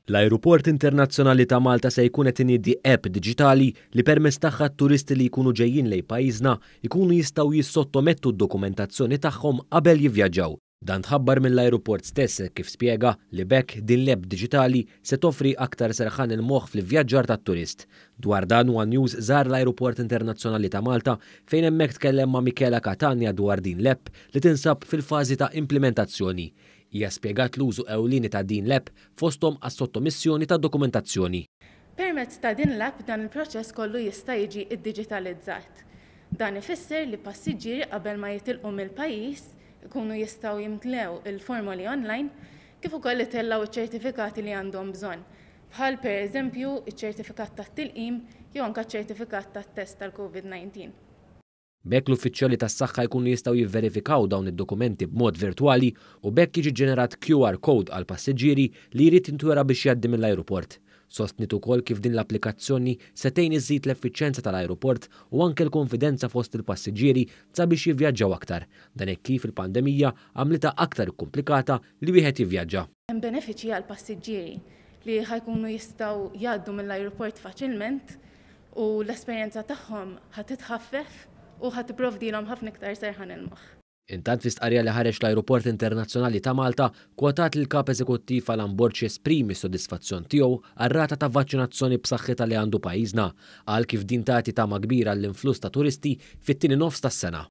L-Ajruport Internazzjonali ta' Malta se jkun qed iniedi app diġitali li permezz tagħha t-turisti li jkunu ġejjin lejn pajjiżna jkunu jistgħu jissottomettu d-dokumentazzjoni tagħhom qabel jivvjaġġaw. Dan tħabbar mill-ajruport stess hekk kif spjega li b'hekk din l-app diġitali se toffri aktar serħan il-moħħ fl-ivvjaġġar tat-turist. Dwar dan one News żar l-Ajruport Internazzjonali ta' Malta fejn hemmhekk tkellem ma' Michela Catania dwar din l-app li tinsab fil-fażi ta' implimentazzjoni. Hija spjegat l-użu ewlieni ta' din l-app fosthom għas-sottomissjoni ta' dokumentazzjoni. Permezz ta' din l-app dan il-proċess kollu jista' jiġi ddiġitalizzat. Dan ifisser li passiġġieri qabel ma jitilqu mill-pajjiż ikunu jistgħu jimtlew il-formoli online kif ukoll itellgħu ċ-ċertifikati li għandhom bżonn, bħal pereżempju ċ-ċertifikat tat-tilqim jew anke ċ-ċertifikat tat-test tal-Covid-19. B'hekk l-uffiċjali tas-saħħa jkunu jistgħu jivverifikaw dawn id-dokumenti b'mod virtwali u b'hekk jiġi ġġenerat QR code għall-passiġġieri li jrid jintwera biex jgħaddi mill-ajruport. Sostniet ukoll kif din l-applikazzjoni se tgħin iżżid l-effiċjenza tal-ajruport u anke l-kunfidenza fost il-passiġġieri sabiex jivvjaġġaw aktar. Dan hekk kif il-pandemija għamlitha aktar ikkumplikata li wieħed jivvjaġġa. Hemm benefiċċji għall-passiġġieri li ħa jkunu jistgħu jgħaddu mill-ajruport faċilment u l-esperjenza tagħhom ħa titħaffef u ħa tipprovdilhom ħafna iktar serħan il-moħħ. Intant fi stqarrija li ħareġ l-Ajruport Internazzjonali ta' Malta, kwotat lill-Kap Eżekuttiv Alan Borg jesprimi s-sodisfazzjon tiegħu għar-rata ta' vaċċinazzjoni b'saħħitha li għandu pajjiżna. Qal kif din tagħti tama kbira għall-influss ta' turisti fit-tieni nofs tas-sena.